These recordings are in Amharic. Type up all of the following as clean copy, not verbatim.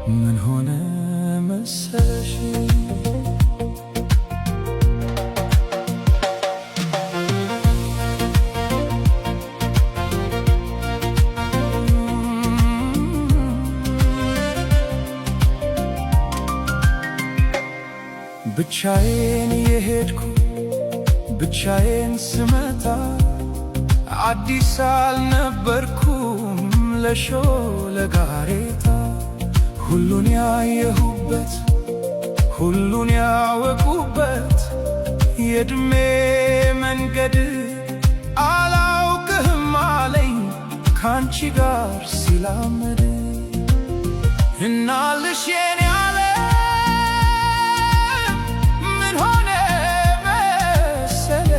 ምን ሆነ መሰለሽ? ብቻዬን የሄድኩ ብቻዬን ስመጣ፣ አዲስ አልነበርኩም ለሾለ ጋሬጣ። ሁሉን ያየሁበት፣ ሁሉን ያወቁበት የእድሜ መንገድ አላውቅህም አለኝ ካንቺ ጋር ሲላመድ። እናልሽ የኔ ዓለም፣ ምን ሆነ መሰለሽ?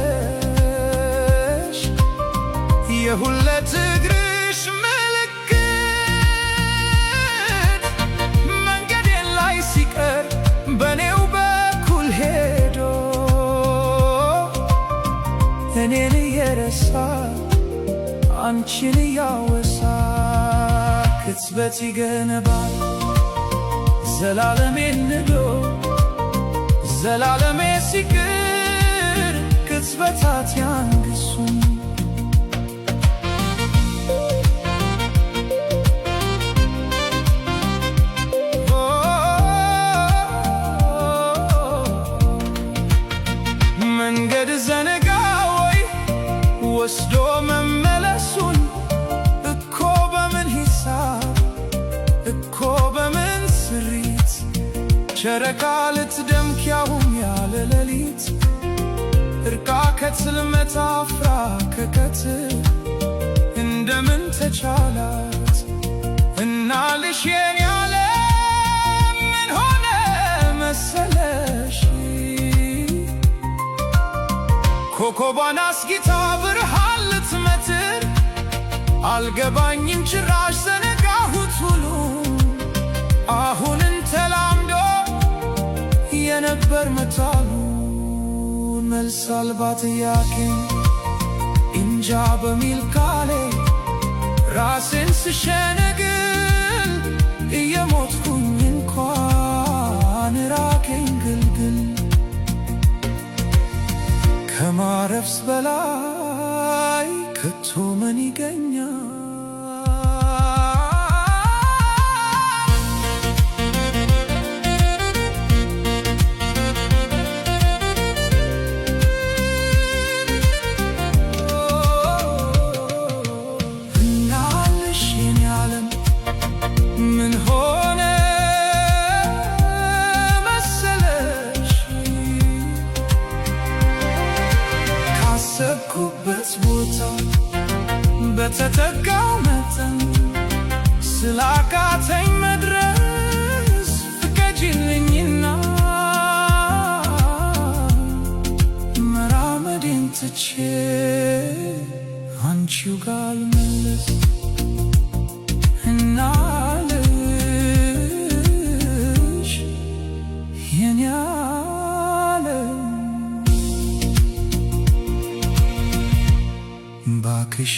የሁለት እግርሽ ምልክት መንገዴን ላይ ሲቀር በኔው በኩል ሄዶ፣ እኔን እየረሳ አንቺን እያወሳ ቅጽበት ይገነባል ዘላለሜን ንዶ። ዘላለሜ ሲቅር ቅጽበታት ያንግሱኝ። መንገድ ዘነጋ ወይ ወስዶ መመለሱን? እኮ በምን ሂሳብ፣ እኮ በምን ስሪት፣ ጨረቃ ልትደምቅ ያውም ያለ ሌሊት፣ እርቃ ከጽልመት አፍራ ከቀትር እንደምን ተቻላት? እናልሽ የኔ ዓለም፣ ምን ሆነ መሰለሽ? ኮከቧን አስጊታ ብርሃን ልትመትር፣ አልገባኝም ጭራሽ ዘነጋሁት ሁሉ። አሁንን ተላምዶ የነበር መጣሉን፣ መልስ አልባ ጥያቄን እንጃ በሚል ቃሌ ራሴን ስሸነግል፣ እየሞትኩኝ እንኳን ራቀኝ ግልግል። ከማረፍስ በላይ ከቶ ምን ይገኛል? እናልሽ የኔ ዓለም፣ ምን ሆነ መሰለሽ? ካሰብኩበት ቦታ በተጠጋው መጠን ስላቃተኝ መድረስ፣ ፍቀጂልኝና መራመዴን ትቼ አንቺው ጋር ልመለስ። እናልሽ የኔ ዓለም፣ ባክሽ።